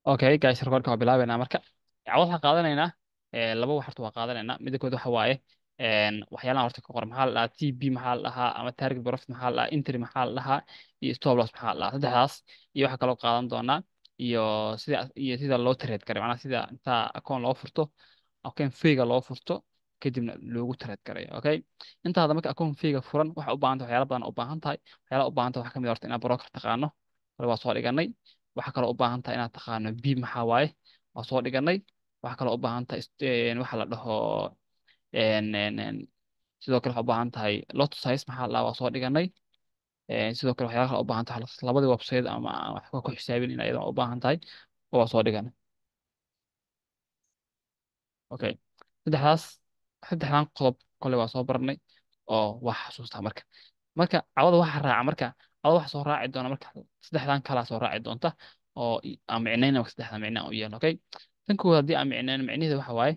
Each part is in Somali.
Okay guys, recordka waa bilaabeynaa. Marka cawad waxaan qaadanaynaa laba wax horta waa qaadanaynaa. Midda kood waxa waaye waxyaalahan horta ka qoran maxaa la dhahaa TP maxaa la dhahaa ama target profit maxaa la dhahaa, entry maxaa la dhahaa iyo stop loss maxaa la dhahaa, saddexdaas. Iyo waxaa kaloo qaadan doonaa iyo sida loo trade gareeyo, macnaha sida inta account loo furto, account fake loo furto, kadibna loogu trade gareeyo. Okay, intaada marka account fake furan waxa u baahan tahay waxyaalo badan u baahan tahay. Waxyaalaha u baahan tahay waxaa kamid ah horta inaad broker taqaano, hore waa soo dhiganay. Waxaa kaloo u baahan tahay inaad taqaano pip maxaa waaye, waa soo dhiganay. Waxaa kaloo u baahan tahay waxa la dhaho sidoo kale waxaa u baahan tahay lot size maxaa la dhahaa, waa soo dhiganay. Sidoo kale waxyaalaha kale u baahan tahay labadii website ama aan wax ku xisaabin in ayadana u baahan tahay, waa soo dhiganay. Okay, saddexdan qodob kole waa soo baranay oo waa xasuustaa. Marka cawada waxa raaca, marka cawada waxa soo raaci doona, marka saddexdan kalaa soo raaci doonta oo aan micnayna. Marka saddexdan micne aan u yeelno. Okay, tan koowaad haddii aan micnayno, micnaheedu waxa waaye,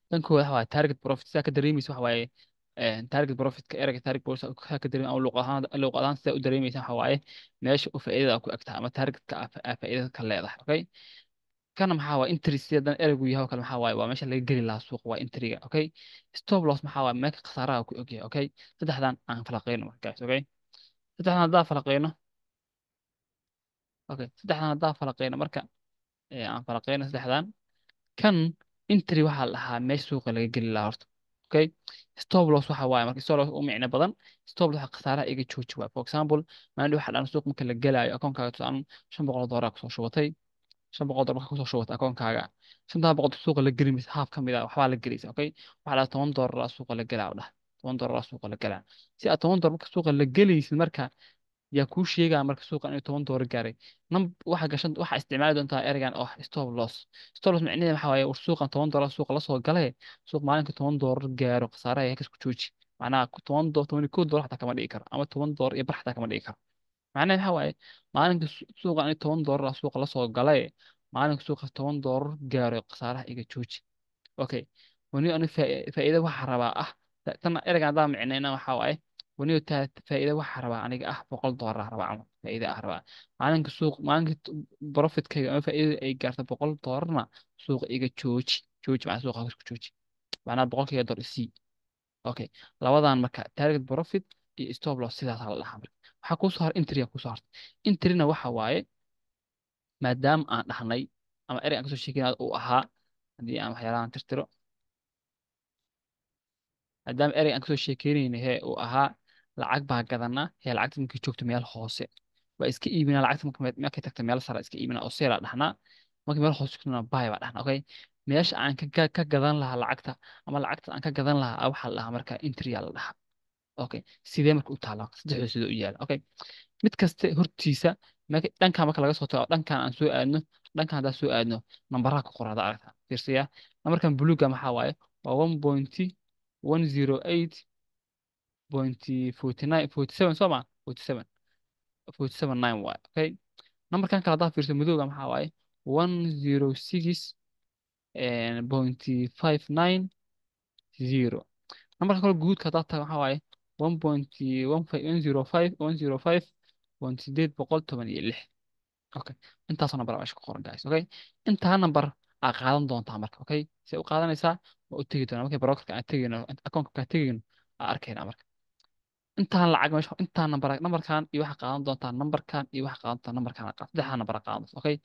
tan koowaad waxa waaye target profit. Sidaa ka dareemaysa waxa waaye target profitka, erayga target profit sidaa ka dareemi ama luuq ahaan sidaa u dareemaysa waxa waaye meesha u faa'iidada ku egtahay ama targetka aa faa'iidada ka leedahay. Okay, kana maxaa waaye entry? Sida dan eraygu yahay oo kale maxaa waaye? Waa meesha laga geli lahaa suuqa, waa entryga. Okay, stop loss maxaa waaye? Meesha khasaaraha ku ogyahay. Okay, saddexdan aan falaqeyno marka guys. Okay, saddexdan haddaa falaqeyno, okay, saddexdan haddaa falaqeyno, marka aan falaqeyno saddexdan. Kan entry waxaa la dhahaa meesha suuqa laga geli lahaa horta. Okay, stop loss waxa waaye, marka stop loss u micno badan, stop loss waxa khasaaraha iga jooji waay. For example, maalin waxa dhan suuq marka la gelaayo, akoonkaaga tusaale $500 kusoo shubatay. $500 marka kusoo shubatay akoonkaaga, 500 suuqa la geli maysa, half ka mid ah waxbaa la gelaysa. Okay, waxaa la $10 suuqa la gelaa dhah, $10 suuqa la gelaa. Si aad $10 marka suuqa la gelaysid, marka yaa kuu sheegaya marka suuqa inuu $10 gaaray nam waxa gashan? Waxa isticmaali doontaa ereygan oo ah stop loss. Stop loss micnaheedu waxa waaye war suuqan $10 suuqa la soo galay, suuq maalinka $10 gaaro khasaaraha halkaas ku jooji. Macnaha $10, $11 xataa kama dhigi karo ama $10 iyo bar xataa kama dhigi karo. Macnaheedu waxa waaye maalinka suuqa in $10 suuqa la soo galay, maalinka suuqa $10 gaaro khasaaraha iga jooji. Okay, wani ani faa'iido waxa rabaa ah tan ereygan haddaan micnayna waxa waaye wani taa faa'iido waxa rabaa aniga ah $100 ah rabaa ama faa'iido ah rabaa. Maalinka suuq, maalinka profitkayga ama faa'iidada ay gaarto $100-na suuqa iga jooji, jooji macnaa suuqa ku jooji, macnaa boqolkiiba dollar isii. Okay, labadan marka target profit iyo stop loss sidaas la dhahaa. Marka waxaa kuu soo har entry kuu soo hartay. Entryna waxa waaye maadaama aan dhahnay ama erey aan kasoo sheekinay uu ahaa, haddii aan waxyaalahan tirtiro, maadaama erey aan kasoo sheekeynayna hee uu ahaa lacag baa gadanaa, hee lacagta markay joogto meel hoose waa iska iibinaa, lacagta marka markay tagto meel sare iska iibinaa oo sell aa dhahnaa, markay meel hoose joogtona buy baa dhahnaa. Okay, meesha aan ka gadan lahaa lacagta ama lacagta aan ka gadan lahaa waxaa la dhahaa marka entry aa la dhahaa. Okay, sidee marka u taala saddexdooda, sidee u yaala? Okay, mid kasta hortiisa marka dhankan marka laga soo tago, dhankan aan soo aadno, dhankan haddaan soo aadno, nambaraha ku qoran hadda aragtaa, fiirsiya. Nambarkan buluuga maxaa waaye? Waa 1.108.49 47, soo ma 47 47 9 waaye. Okay, nambarkan kale haddaa fiirso, madowga maxaa waaye? 106.590. Nambarka kale guudka haddaa tago maxaa waaye? 1.15 105 105.816. Okay, intaasoo nambar meesha ku qoran guys. Okay, intaa nambar aa qaadan doontaa marka. Okay, see u qaadanaysaa? Waa u tegi doonaa markay brokerka aan tegayno, akoonka kaan tegayno aa arkayna. Marka intaan lacag meesha, intaan nambar, nambarkan iyo waxa qaadan doontaa nambarkan iyo waxa qaadan doontaa nambarkan saddexdaa nambar qaadan doontaa. Okay,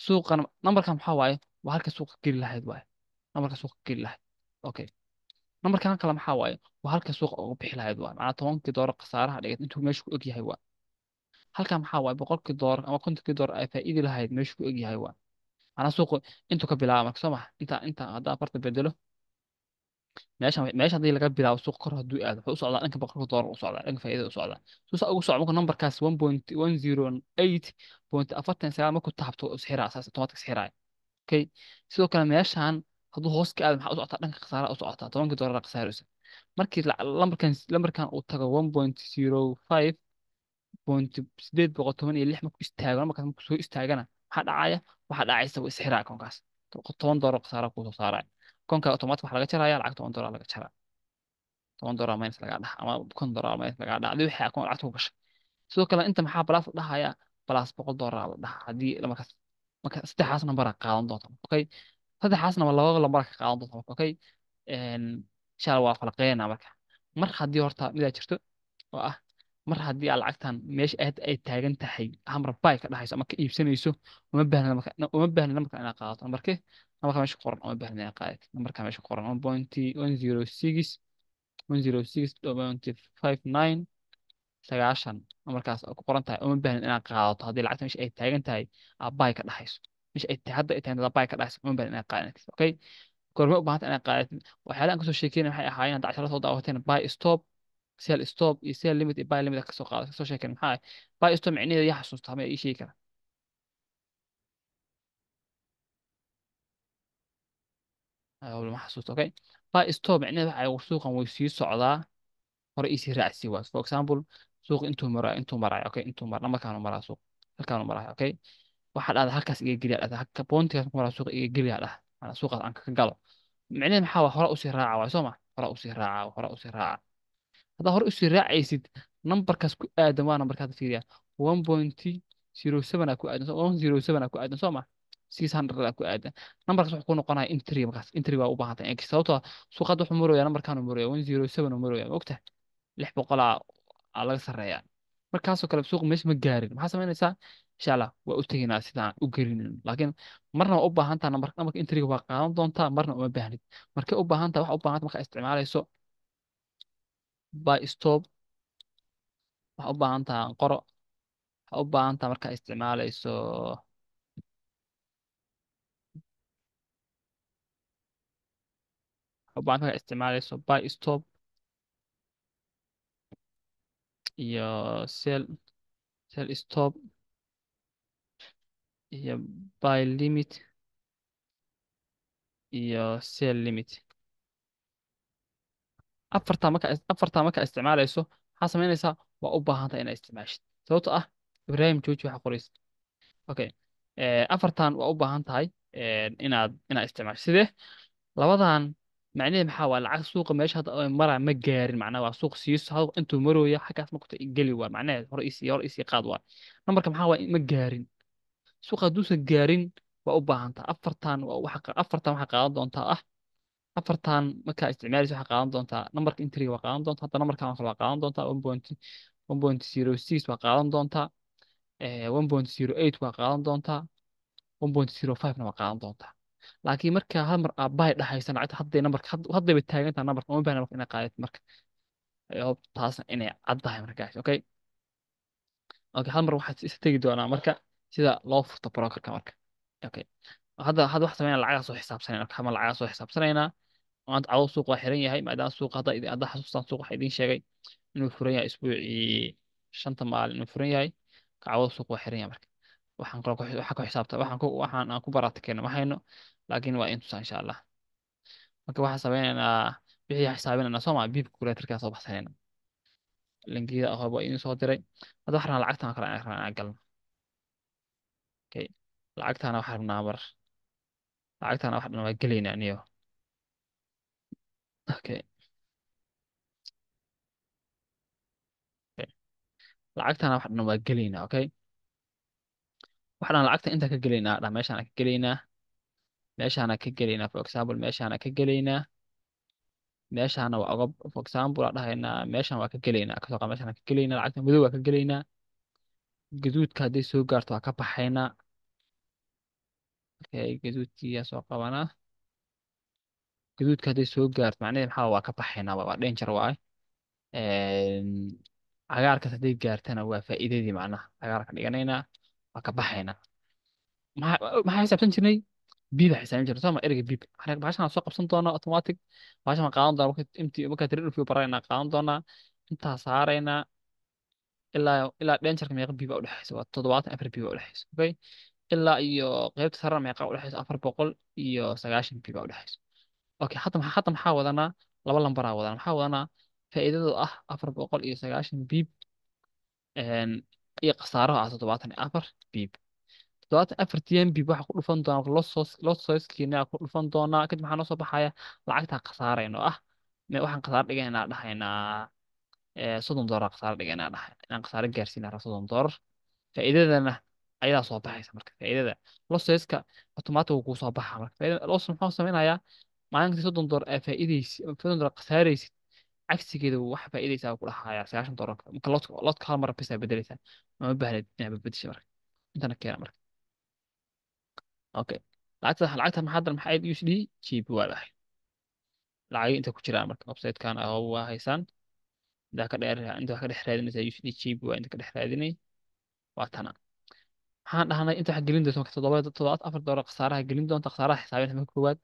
suuqan nambarkan maxaa waaye? Waa halka suuqa geli lahayd waaye, nambarka suuqa geli lahayd. Okay, nambarkan kale maxaa waaye? Waa halka suuqa uga bixi lahayd waaye, macnaa $10-kii khasaaraha dhigay intuu meesha ku eg yahay waaye. Halkan maxaa waaye? $100-kii ama $50-kii ay faa'iidi lahayd meesha ku eg yahay waaye, macnaa suuqu intuu ka bilaaba. Marka soo maxa inta haddaa farta bedelo, meesha haddii laga bilaabo suuq kor hadduu aado, wuxuu u socdaa dhanka $100-ka u socdaa, dhanka faa'iidada u socdaa. Suu saa ugu socdo, marka nambarkaas 1.108.49 markuu taabto isxiraa, saas automatic isxiraaya. Okay, sidoo kale meeshaan hadduu hoos ka aado, maxaa u socotaa? Dhanka khasaaraha u socotaa, $10-kii khasaaraysa. Markii lambarkan uu tago 1.05.816, markuu istaago lambarkaas, markuu soo istaagana maxaa dhacaya? Waxaa dhacaysa wuu isxiraa akoonkaas, $10 khasaara kuu soo saaraya akoonka. Automatic waxaa laga jaraya lacag $10 laga jaraa, $10 minus lagaa dhaxa ama $50 minus lagaa dhaxa hadii wixii akoon lacagta ku gashay. Sidoo kale inta maxaa plus la dhahayaa? Plus $100 la dhahaa haddii lambarkaas Marka saddexaas number aa qaadan doonta. Okay, saddexaas number laba lambar ka qaadan doonta marka. Okay, insha Allah waa falaqeynaa. Marka mar haddii horta midaa jirto oo ah, mar haddii aad lacagtan meesha aad ay taagan tahay hamar buy ka dhahayso ama ka iibsanayso, uma baahna marka, uma baahna nambarka inaad qaadato. Nambarka meesha ku qoran uma baahna inaad qaadato. Nambarka meesha ku qoran 1.106, 106.59 90, nambarkaas oo ku qoran tahay uma baahna inaad qaadato. Haddii lacagta meesha ay taagan tahay aad buy ka dhahayso, meesha ay hadda ay taagan tahay buy ka dhahayso, uma baahna inaad qaadatid. Okay, goorma u baahanta inaad qaadatid? Waxyaalaha aan kasoo sheekeynay waxay ahaayeen, hadda casharo soo daawateen, buy stop, sell stop iyo sell limit iyo buy limit kasoo qaado, kasoo sheekeyn. Maxaa ah buy stop micnaheeda? Yaa xasuusta ama ii sheegi kara? Ma xasuusto. Okay, buy stop micnaheeda waxa suuqan way sii socdaa, hore isii raacsii waa. For example, suuq intuu maraa, intuu marayo. Okay, intuu mar nambarkaanu maraa, suuq halkaanu marayo. Okay, waxaa dhahda halkaas iga geliya, dhahda halka pointigaas ku maraa suuqa iga geliya, dhahda macnaa suuqaas aan ka galo. Micnaheeda maxaa waa? Hore usii raaca waay, soo ma? Hore usii raaca, hore usii raaca. Haddaa hore usii raacaysid, nambarkaas ku aadan waa nambarka hadda fiiriya, 1.07 aa ku aadan, 107 aa ku aadan, soo ma? 600 aa ku aadan. Nambarkaas wuxuu ku noqonaya entry. Markaas entry waa u baahan tahay, sababtoo ah suuqa hadda wuxuu maraya nambarkaan uu maraya 107 uu maraya, ma ogtahay? 600 aa laga sarreeya. Markaasoo kale suuqa meesha ma gaarin, maxaa samaynaysaa? Insha Allah waa u tegaynaa sidaan u gelinin, laakiin marna waa u baahan tahay nambarka entryga waa qaadan doontaa, marna uma baahnid. Markay u baahan tahay, waxa u baahan tahay markaa isticmaalayso buy stop, waxa u baahan tahay qoro, waxa u baahan tahay markaa isticmaalayso, waxa u baahan tahay markaa isticmaalayso buy stop iyo sell stop iyo buy limit iyo sell limit. Afartaa markaa isticmaalayso, maxaa samaynaysaa? Waa u baahan tahay inaad isticmaashid, sababtoo ah Ibrahim jooji waxa qoraysa. Okay, afartan waa u baahan tahay inaad isticmaasho. Sidee labadan macnaheed maxaa waa? Lacag suuqa meesha hadda ay maraa ma gaarin, macnaha waa suuq siiso hal intuu marooya xaggaas markuu geli waa, macnaheed hore isii qaad waa. Nambarka maxaa waa? Ma gaarin suuqa. Hadduusan gaarin waa u baahan tahay afartan. Waa waxa afartan waxaa qaadan doontaa ah, afartan markaa isticmaalaysa waxaa qaadan doontaa nambarka entryga waa qaadan doontaa. Hadda nambarkan oo kale waa qaadan doontaa, 1.1.06 waa qaadan doontaa, 1.08 waa qaadan doontaa, 1.05 na waa qaadan doontaa. Laakiin marka hal mar aad buy dhahaysa, lacagta hadday nambarka haddayba taagan tahay nambarka, uma baahna marka inaad qaadatid. Marka I hope taasna inay cad tahay markaas. Okay, hal mar waxaad isa tegi doonaa marka sida loo furto brokerka marka. Okay, hadda wax sameynaa, lacagaa soo xisaabsanayna. Marka hal mar lacagaa soo xisaabsanaynaa. Maanta cadow suuq waa xiran yahay, maadaama suuqa hadda xasuustaan suuq waxaa idiin sheegay inuu furan yahay isbuucii 5ta maalin inuu furan yahay. Cawada suuq waa xiran yahay. Marka waxaan kaloo waxaan ku xisaabta waxaan ku waxaan aan ku baraatikeyno ma hayno, laakiin waa in tusaa insha Allah. Marka waxaan sameynaynaa wixii xisaabinaynaa, soo maa? Pip calculatorkaa soo baxsanayna, linkiyada ahoo waa idiin soo diray. Hadda waxaan rabnaa lacagtan kale aan rabnaa inaan galno. Okay, lacagtaana waxaan rabnaa mar lacagtaana wax dhan waa gelaynaa niyo. Okay, lacagtaana wax dhan waa gelaynaa. Okay, waxaan lacagta inta ka gelaynaa dha, meeshaan ka gelaynaa, meeshaana ka gelaynaa. For example, meeshaana ka gelaynaa, meeshaana waa oga, for example aan dhahaynaa meeshaan waa ka gelaynaa, kasoo qaad meeshaan ka gelaynaa. Lacagta madow waa ka gelaynaa, gaduudka hadday soo gaarto waa ka baxaynaa. Okay, gaduudkii yaa soo qabanaa. Gaduudka hadday soo gaarto macnaheed maxaa? Waa ka baxaynaa, waa danger waay. Cagaarkaas hadday gaartana waa faa'iidadii, macnaha cagaarka dhiganaynaa, waa ka baxaynaa. Maxaa xisaabsan jirnay? Pip baa xisaabin jirnay, soo ma? Ereyga pip bahashan waan soo qabsan doonaa automatic, bahashan waan qaadan doonaa marka intii markaa trade review baranayna qaadan doonaa. Intaa saaraynaa ilaa dangerka meeqa pip baa udhexeysa? Waa 74 pip baa udhexeysa. Okay, ilaa iyo qaybta sarena meeqa udhexeysa? 490 pip baa udhexeysa. Okay, hadda maxaa wadanaa? Laba lambaraa wadanaa. Maxaa wadanaa? Faa'iidada ah 490 pip iyo khasaaraha ah 74 pip. 74 pip waxaa ku dhufan doonaa lot sizekiina ku dhufan doonaa. Kadib maxaa noo soo baxaya? Lacagtaa khasaarayno ah waxaan khasaaro dhigaynaa dhahaynaa $30 khasaaro dhigaynaa dhahay, inaan khasaaro gaarsiinaa raba $30. Faa'iidadana Ayadaa soo baxaysa marka faa'iidada lot size-ka automatic wuu kuu soo baxaa. Marka faa'iidada loss muxuu sameynayaa? Maalinkii $30 aa faa'iidaysid, $30 khasaaraysid, cagsigeeda wax faa'iidaysaa ku dhahayaa $90. Marka lotka hal mar bes aa bedelaysaa, ma baahnid inaad bedesho. Marka intana keena marka. Okay, lacagta maxaa dan? Maxay ahayd? USD JPY waa ahayd. Lacagii inta ku jiraan marka website-kan waa haysaan. Inta ka dheer, inta wax ka dhex raadinaysaa USD JPY, inta ka dhex raadinay waa tana. Maxaan dhahnay? Inta wax gelin doonta marka $74 khasaaraha gelin doonta. Khasaaraha xisaabinta marka koowaad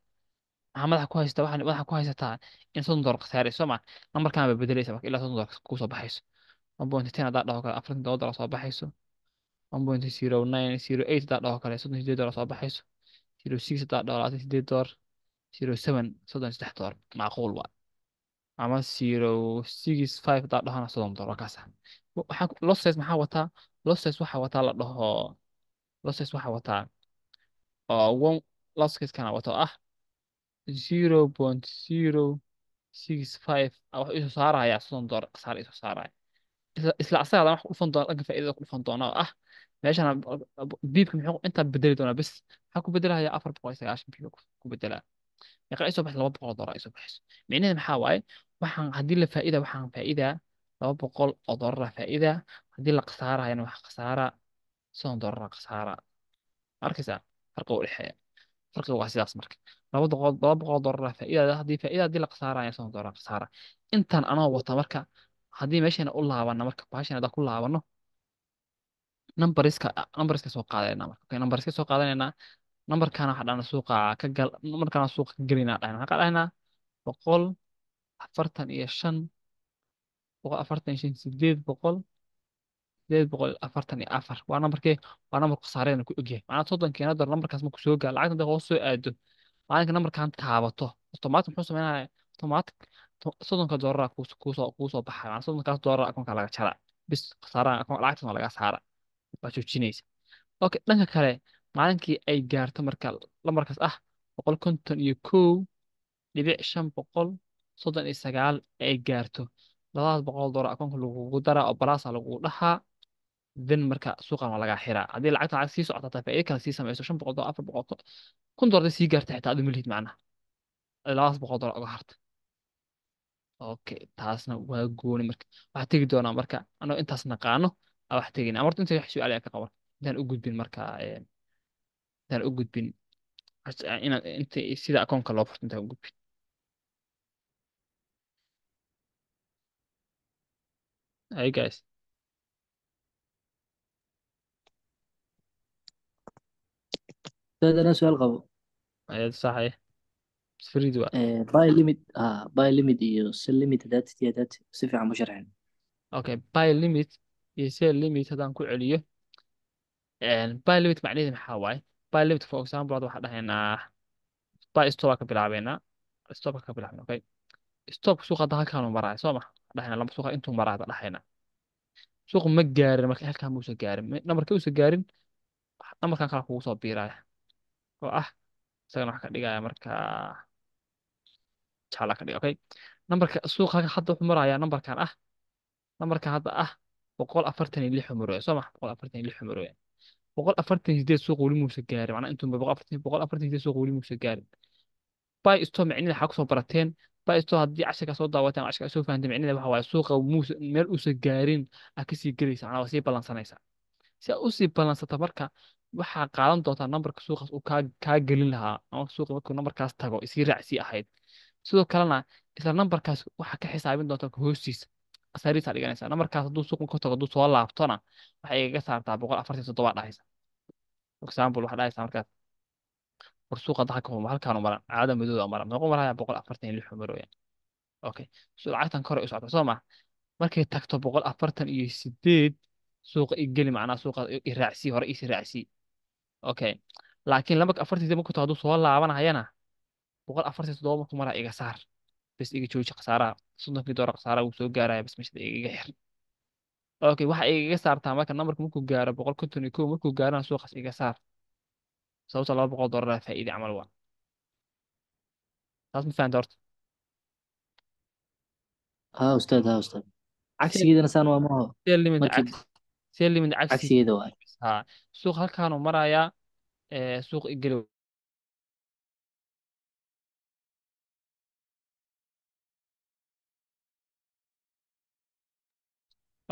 maxaa madaxa ku haysataa? Waxaan madaxa ku haysataa in $30 khasaarayso, soo ma? Nambarkan baa bedelaysa marka ilaa $30 kuu soo baxayso. 1.10 haddaa dhaho kale, $47 soo baxayso. 1.0908 haddaa dhaho kale, $38 soo baxayso. 06 haddaa dhaho, $28. 07, $33, macquul waa. Ama 0.65 haddaa dhahona, $30 waa kaasa. Waxaa lot size maxaa wataa? Lot size waxaa wataa la dhaho, lot size waxaa wataa oo one lot size kana wato ah 0.065. Wuxuu isoo saaraya $30 khasaare isoo saaraya. Isla asaga wax ku dhufan doona dhanka faa'iidada ku dhufan doona oo ah meeshan pip-ka muxuu intaa bedeli doonaa bes. Maxaa ku bedelaya? 490 pip ku bedelaa. Meeqa isoo baxaysa? $200 isoo baxayso. Micnaheedu maxaa waaye? Waxaan haddii la faa'iida, waxaan faa'iidaa $200 faa'iida. Haddii la khasaarayana wax khasaara $30 khasaara. Arkaysaa farqiga u dhexeeya? Farqiga waa sidaas. Marka $200 faa'iida haddii faa'iida, haddii la khasaaraya $30 khasaara. Intaan anoo wata marka haddii meeshana u laabano, marka bahashan haddaan ku laabano, numberiska soo qaadanayna marka. Okay, numberiska soo qaadanayna. Numberkana waxaa dhahna suuqa ka gal, numberkana suuqa ka gelinaa dhahna. Waxaan ka dhahnaa 145, 145, 800, 844. Waa nambarkee? Waa nambarku khasaareena ku ogyahay. Macnaha soddonkeena dollar nambarkaas markuu soo gaaro, lacagta hadday hoos soo aado, maalinka nambarkan taabato, automatic muxuu sameynaya? Automatic $30 kuusoo baxaya. Macnaha soddonkaas dollar akoonka laga jaraa bis, khasaaraha akoon lacagtaas waa laga saara, waa joojinaysa. Okay, dhanka kale maalinkii ay gaarto marka lambarkaas ah 151.539 ay gaarto, $200 akoonka lagugu daraa oo plus-a lagugu dhahaa. Then marka suuqan waa lagaa xiraa. Haddii lacagta lacag sii socota taa faa'iido kale sii samayso, $500, 400, $1000 sii gaarta xitaa adu ma lihid. Macnaha $200 uga harta. Okay, taasna waa gooni. Marka waxaa tegi doonaa marka anoo intaas naqaano aa wax tegina. Ama horta inta wax su'aal ayaa ka qaban intaan u gudbin marka intaan u gudbin inaan inta sida akoonka loo furto intaan u gudbin. Hey guys. Ustaad, anaa su'aal qabo. Ayaad saxay Fariid waa. Buy limit, buy limit iyo sell limit hadaad si fiican u sharxin. Okay, buy limit iyo sell limit haddaan ku celiyo. Buy limit macnaheedu maxaa waaye? Buy limit, for example, hadda waxaan dhahaynaa buy stop ka bilaabeynaa, stop ka bilaabna. Okay, stop suuqa hadda halkaan uu maraayo, soo ma? Waxaan dhahaynaa lama suuqa intuu maraa hadda dhahaynaa. Suuqa ma gaarin marka halkaan muusan gaarin, nambarka uusan gaarin, nambarkan kale kugu soo biiraya oo ah isagana wax ka dhigaya marka jaala ka dhiga. Okay, nambarka suuqa hadda wuxuu marayaa nambarkan ah, nambarkan hadda ah 146 uu maraya, soo ma? 146 uu maraya. 148 suuqa weli muusan gaarin. Macnaa intuu 148 suuqa weli muusan gaarin. Buy stop micnaheeda waxaa kusoo barateen buy stop haddii casharka soo daawateen, casharka soo fahanteen, micnaheeda waxa waaye suuqa muusa meel uusan gaarin aa kasii gelaysa. Macnaa waa sii ballansanaysaa. Si aad usii ballansata marka waxaa qaadan doontaa nambarka suuqaas uu kaa gelin lahaa ama suuqa markuu nambarkaas tago isii raacsii ahayd. Sidoo kalena isla nambarkaas waxaa ka xisaabin doontaa hoostiisa khasaarihiisa dhiganaysaa. Nambarkaas hadduu suuqa ku tago, hadduu soo laabtona, waxay igaga saartaa 147 dhahaysa. For example, waxaa dhahaysaa markaas war suuqa hadda halkaan u maran caada madowda maran meequu maraya? 146 marooya. Okay, so lacagtan kore u socota, soo ma? Markay tagto 148 suuqa i geli, macnaha suuqa i raacsii, hore isi raacsii. Okay, laakiin laba afartan sideed markuu tago, hadduu soo laabanayana, 147 markuu maraa iga saar bes, iga jooji khasaaraha. $30kii khasaaraha wuu soo gaaraya bes, meesha igaga xir. Okay, waxa igaga saartaa marka nambarka markuu gaaro 151 markuu gaarana suuqaas iga saar, sababta $200 faa'iide camal waa taas. Ma fahanta horta? Haa ustaad, haa ustaad. Cagsigeedana saan waa maaho. Sell limit markii cagsi, sell limit cagsi. Cagsigeeda waay. Ha, suuq halkaanu marayaa, suuq igeli.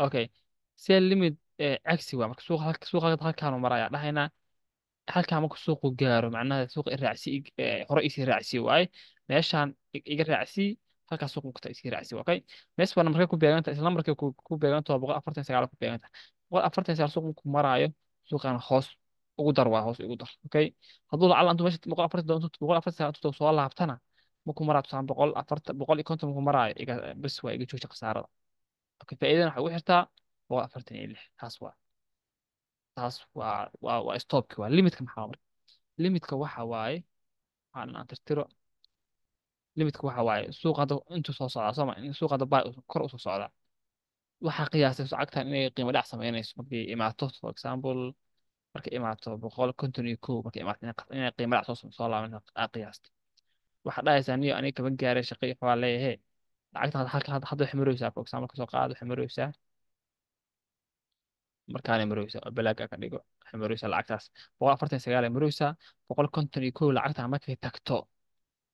Okay, sell limit cagsi waa marka suuqa suuqa halkaanu maraya dhahaynaa, halkaan marka suuqu gaaro, macnaha suuqa i raacsi, hore isii raacsi waaye, meeshaan iga raacsi, halkaas suuqa mugta isii raacsi. Okay, mees waa nambarkee ku beeganta? Isla nambarkee ku beeganta waa 149 ku beeganta. 149 suuq markuu maraayo, suuqan hoos ugu dar, waa hoos ugu dar. Okay, hadduu lacala intuu meesha 149 intuu soo laabtana, markuu maraayo tusaale 140, 150 markuu maraayo, iga bas waa iga jooji khasaarada. Okay, faa'iidana waxay ugu xirtaa 146. Taas waa stopki. Waa limitka. Maxaa marka limitka waxa waaye? Waxaan aan tirtiro. Limitka waxa waaye suuqa hadda intuu soo socdaa, sooma? In suuqa hadda buy kor usoo socdaa, waxaa qiyaasay lacagtan inay qiimo dhac sameynayso markay imaato, for example markay imaato 151, markay imaato inay qiimo dhac soo laabanayso aa qiyaastay. Waxaa dhahaysaa, niyo aniga kama gaaray shaqo iyo waxbaa leeyahay, lacagtan halka hadda waxay maraysaa, for example kasoo qaad, waxay maraysaa markaanay maraysaa oo balaaga ka dhigo, waxay maraysaa lacagtaas 149 ay maraysaa. 151 lacagtan markay tagto,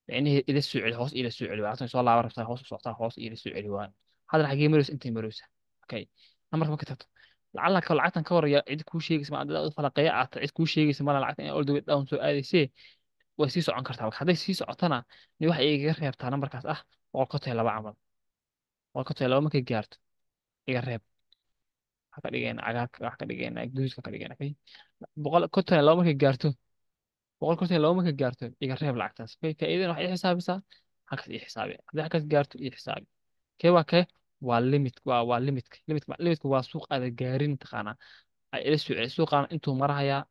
micnihii ila soo celi, hoos ila soo celi. Lacagtan soo laaban rabtaa, hoos u socotaa, hoos ila soo celi. Waa haddana xagee maraysa? Intay maraysaa. Okay, nambarka markay tagto, lacala ka lacagtan ka horreeya cid kuu sheegaysa ma dad falaqeeya aad cid kuu sheegaysa mala lacagtan in all the way down soo aadaysee, way sii socon kartaa. Marka hadday sii socotana, ni waxay igaga reebtaa nambarkaas ah 152 camal. 152 markay gaarto iga reeb. Waxaa ka dhigaynaa cagaarka, waxaa ka dhigaynaa guduudka ka dhigaynaa. Okay, 152 markay gaarto, 152 markay gaarto iga reeb lacagtaas. Okay, faa'iidana waxay ii xisaabisaa halkaas, ii xisaabi haddii halkaas gaarto ii xisaabi. Kee waa kee? Waa limit, waa limitka. Limitka waa suuq aada gaarin taqaanaa ay ila soo celi. Suuqaan intuu marahayaa,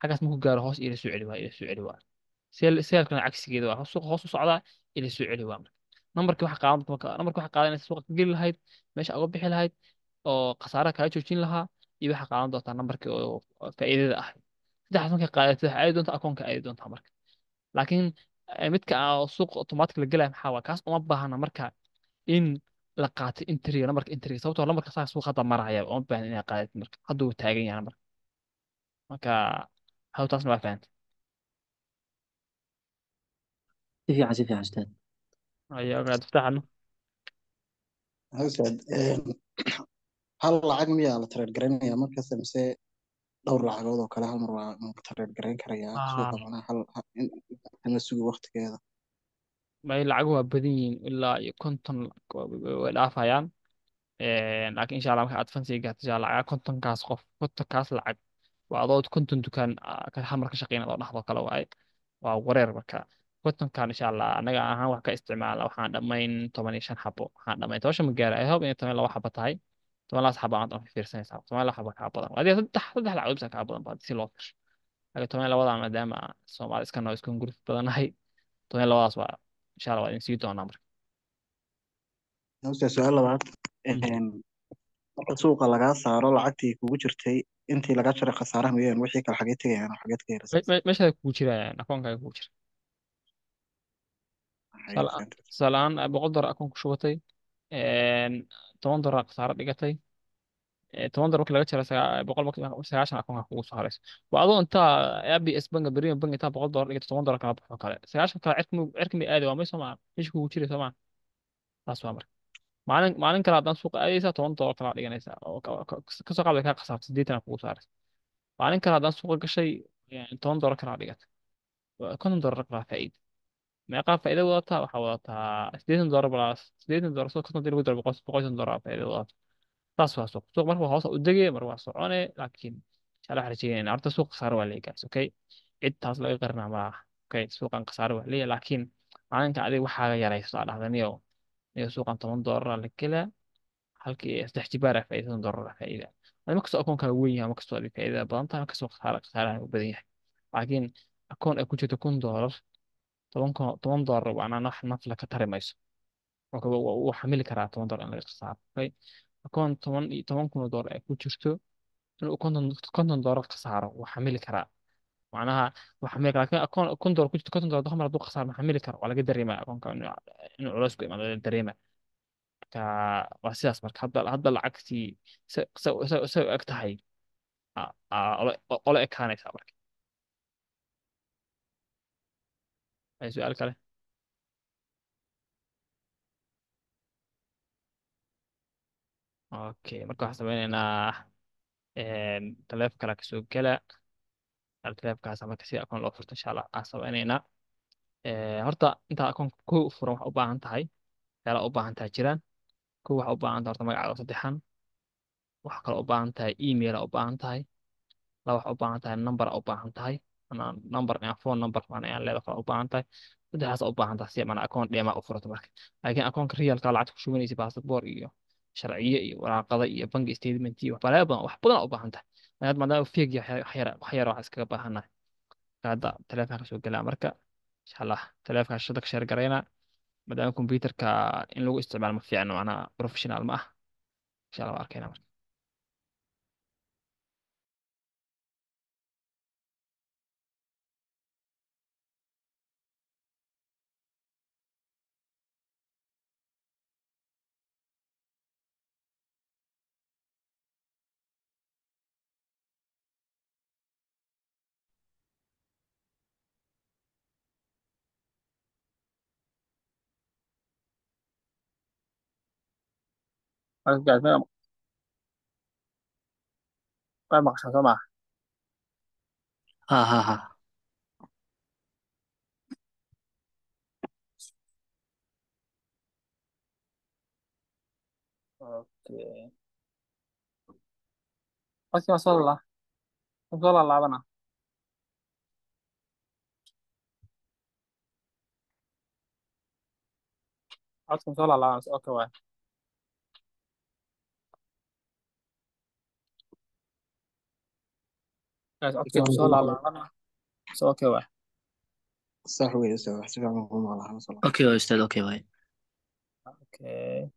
xaggaas markuu gaaro hoos ila soo celi, waa ila soo celi. Waa sellkana cagsigeeda, waa suuqa hoos u socdaa, ila soo celi. Waa marka nambarkii waxa qaadan, marka nambarkii waxa qaadanaysa suuqa ka geli lahayd, meesha uga bixi lahayd oo khasaaraha kaa joojin lahaa, iyo waxa qaadan doontaa nambarkii oo faa'iidada ah. Saddexdaas markay qaadatid, waxay aadi doontaa akoonka, aadi doontaa marka. Laakiin midka aan suuqa automatic la gelaya maxaa waa? Kaas uma baahna marka in la qaato entry, nambarka entry, sababtoo nambarka saa suuqa hadda maraya uma baahna inaad qaadatid. Marka hadda uu taagan yahay nambarka marka haw taasna waa fahantay. Si fiican, si fiican ustaad. Ayaa ogaad fataxano. Ustaad, hal lacag miyaa la trade garaynaya markaas mise dhowr lacagood oo kale hal mar waa la trade garayn karayaa suuqa, macnaha hal in la sugo waqtigeeda? May, lacaguhu waa badan yihiin, ilaa iyo 50 way dhaafayaan. Laakiin insha Allah marka aad fansiga gaarto, insha Allah lacagaha 50-kaas qof, 50-kaas lacag waa adoo 50 dukaan hal mar ka shaqeynaya oo dhexdoo kale waaye, waa wareer. Marka 50-kan insha Allah anaga ahaan wax ka isticmaala waxaan dhammayn 15 xabo, waxaan dhammayn 15 ma gaara. I hope inay 12 xabo tahay. 12 xabo aad fiirsanaysaa, 12 xabo kaa badan, adiga saddex lacagood bisa kaa badan ba si loo fiirsho. Laakiin 12-da maadaama Soomaali iska noo isku guruf badanahay, 12-daas waa insha Allah waa idin sii doonaa marka. Ustaad, su-aal labaad. Marka suuqa lagaa saaro, lacagtii kugu jirtay intii laga jaray khasaaraha mooyaan, wixii kale xagee tegayaan oo xageed ka helaysaa? Meeshaada kugu jirayaan, akoonkaaga kugu jira. Tusaale ahaan $100 akoon ku shubatay, $10 khasaaro dhigatay, $10 markii laga jaro 90 akoonka kugu soo harayso. Waa adoo intaa ABS banka, Premier Bank, intaa $100 dhigato $10 kala baxo kale, 90 kale cirka ma aadi, waa may soo maa meesha kugu jiray soo maa. Taas waa marka maalin kale haddaan suuqa aadaysaa, $10 kala dhiganaysaa oo kasoo qaad kaa khasaarto, 80 kugu soo haraysa. Maalin kale haddaan suuqa gashay, $10 kala dhigatay, $50 kala faa'iida. Meeqaa faa'iido wadataa? Waxaa wadataa $80 plus $80, soo 50 lagu daro $150 faa'iido wadataa. Taas waa suuq. Marka waa hoos u degay, mar waa socone, laakiin insha Allah waxaan rajeynayna horta suuq khasaaro waa leeyahay guys. Okay, cid taas laga qarinaa ma laha. Okay, suuqan khasaaro waa leeyahay, laakiin maalinka adiga waxaaga yarayso aa dhahda, niyo niyo suuqan $10 la gelaa, halkii saddex jibaar ah faa'iido, $10 faa'iida. Adi markastoo akoonkaaga weyn yahay, markastoo adiga faa'iidada badan tahay, markastoo khasaaraha u badan yahay. Laakiin akoon ay ku jirto $1000, $10 waa wax nafla ka tari mayso. Okay, wuu xamili karaa $10 in laga khasaaro. Okay, akoon toban iyo $10,000 ay ku jirto inuu $50 khasaaro wuu xamili karaa, macnaha wuu xamili karaa. Laakiin akoon $1000 ku jirto, $50 mar hadduu khasaaro ma xamili karo, waa laga dareemaya akoonka inuu culays ku imaado laga dareemaya. Marka waa sidaas. Marka hadda lacagtii se u eg tahay. Ola ekaanaysaa marka. Ay su-aal kale? Okay, marka waxaan sameynaynaa taleefon kale kasoo gela. Taleefonkaas marka si akoon loo furto insha Allah aan sameynaynaa. Horta intaa akoon ku furan waxa u baahan tahay, waxyaalaha u baahan tahay jiraan. Kow, waxa u baahan tahay horta magacaaga saddexan. Waxa kale u baahan tahay email u baahan tahay. Laba, waxa u baahan tahay number u baahan tahay, ama number ama phone number macna ayaan leedahay kale u baahan tahay. Saddexdaas u baahan tahay si macna akoon demo u furato marka. Laakiin akoonka realka lacagta ku shubanaysa, passport iyo sharciye iyo waraaqada iyo bank statement iyo waxyaalo badan, wax badan u baahan tahay. Hadda maadaama fake yahay, wax yar wax iskaga baahannahay. Hadda taleefanka kasoo gelaa marka insha Allah taleefanka shada ka share gareynaa, maadaama computerka in lagu isticmaalo ma fiicno, macnaha professional ma ah. Insha Allah waa arkayna marka. Marka guys, ma maqashaan soo maaha? Ha ha ha. Okay, codkii waa soo laalaabana. Codka soo laalaabana. Okay waay. Guys, codkii ma soo laalaabana? So okay waay. Sax wey ustaad, wax si fiican ku maqlaa masala. Okay waay ustaad, okay waay. Okay.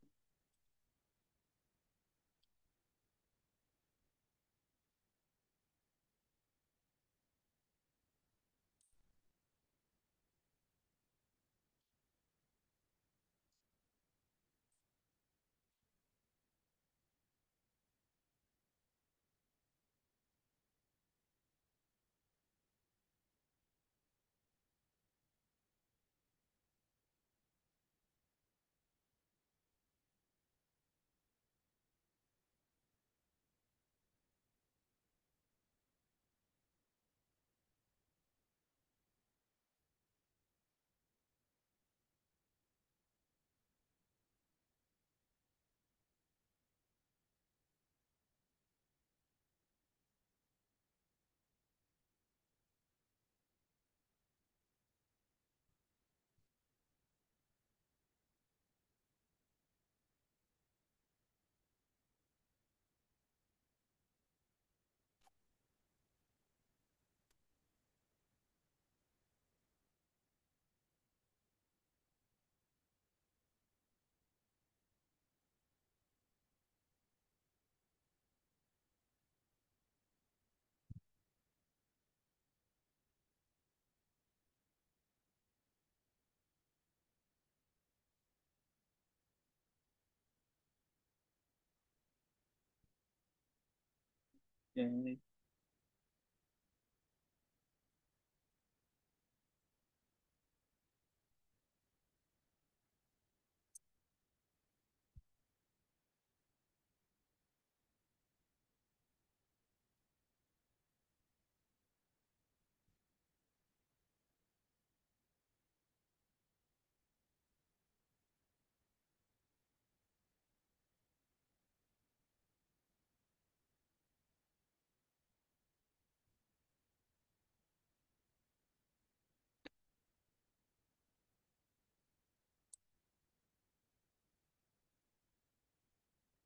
Okay.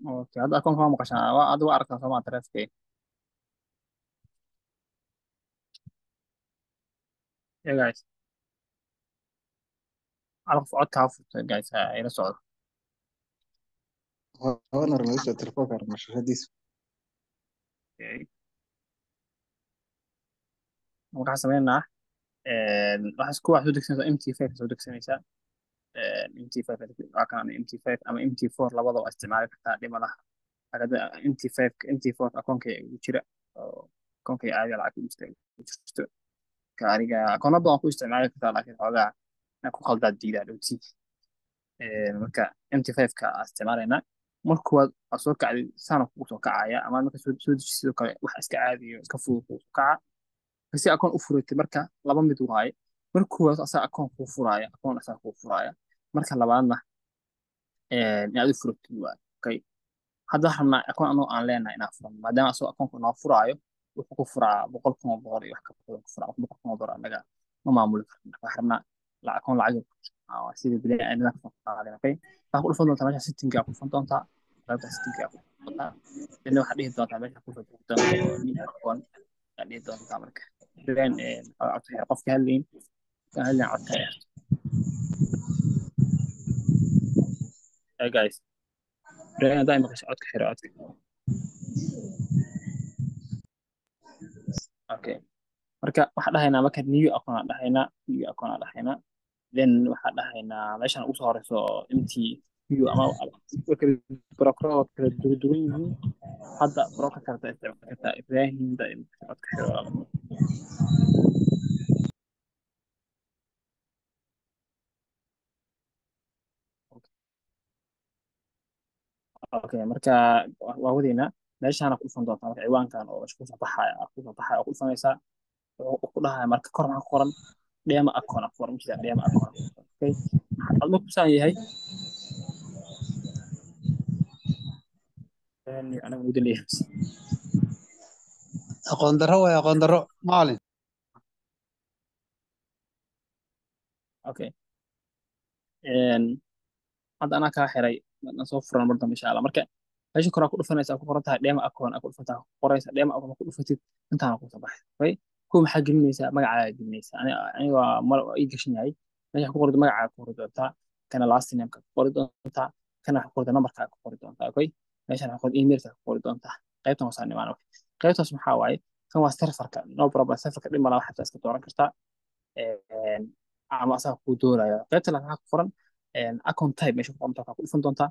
Okay, hadda akoonka waa maqashaan, waa adigu aragtaa soo maa taleefankeyga? Yeah guys, hal qof codka ha furto guys, ha ila socdo. Waan aragnay ustaad, telefoonka aragna shashadiisa. Okay, marka waxaan sameynaa, waxaa isku wax soo degsanaysaa MT5, soo degsanaysaa MT5. Waa kan MT5 ama MT4, labada waa isticmaali kartaa, dhib ma laha. Hadda MT5, MT4 akoonkayga ugu jira. Oo akoonkayga caadiga lacag ku jirto. Marka aniga akoono badan ku isticmaali kartaa, laakiin xoogaa inaan ku qaldaa diidaa dhowti. Marka MT5 ka aan isticmaalaynaa. Marka koowaad aad soo kacday saana kugu soo kacaya, ama marka soo dejisid sidoo kale wax iska caadiyo iska fudud kugu soo kaca. Si akoon u furatay marka laba mid waaye. Marka koowaad asaa akoon kuu furaya, akoon asaa kuu furaya. Marka labaadna inaad u furatid waaye. Okay, hadda waxaan rabnaa akoon anoo aan leenahay inaan furano, maadaama asagoo akoonka noo furaayo wuxuu ku furaa $100,000 iyo wax ka badan ku furaa. $100,000 annaga ma maamuli karno. Waxaan rabnaa akoon lacag sida bini'aadamka ka soo qaadan. Okay, waxaa ku dhufan doontaa meesha setting-ga ku dhufan doontaa, qaybta setting-ga ku dhufan doontaa. Then waxaad dhihi doontaa meesha ku soo doontaa new account aad dhihi doontaa. Marka then codka xir, qofka hadlayn ka hadlayn codka xir. Hey guys, Brian, haddaa maqasho codka xiro codka. Okay, marka waxaan dhahaynaa marka new account aan dhahaynaa, new account aan dhahaynaa. Then waxaan dhahaynaa meeshaan ugu soo horeyso MT new, ama broker waa kala duwan yihiin. Hadda broker karta isticmaali kartaa. Ibrahim, haddaa maqasho codka xiro walaal. Okay, marka waa wadaynaa. Meeshaana ku dhufan doontaa marka ciwaankan oo meesha kusoo baxaya kusoo baxaya oo ku dhufanaysaa. Wuxuu ku dhahaya marka kor maxaa ku qoran? Demo account ku qoran, jeeda demo account. Okay, maxaa markuu saan yahay anaga muddo leeyahay. Aqoon darro waay, aqoon darro macalin. Okay, hadda anaa kaa xiray aan soo furan mar dambe insha Allah. Marka meesha kore ku dhufanaysaa ku qoran tahay demo account ku dhufantaa, ku qoraysa demo account ku dhufatid intaana ku soo baxay. Okay, kuwa maxaa gelinaysaa? Magacaaga gelinaysaa. Aniga waa mar ii gashan yahay. Meesha ku qordo magacaaga ku qori doontaa, kana last name ka ku qori doontaa, kana waxa ku qorda numberkaaga ku qori doontaa. Okay, meeshan waxa ku qori emailka ku qori doontaa. Qaybtan hoose aan imaan. Okay, qaybtaas maxaa waaye? Kan waa serverka, no problem, serverka dhib malaha, waxaad iska dooran kartaa ama asaga kuu dooraya. Qaybta labaad maxaa ku qoran? Account type meesha ku qoran ku dhufan doontaa.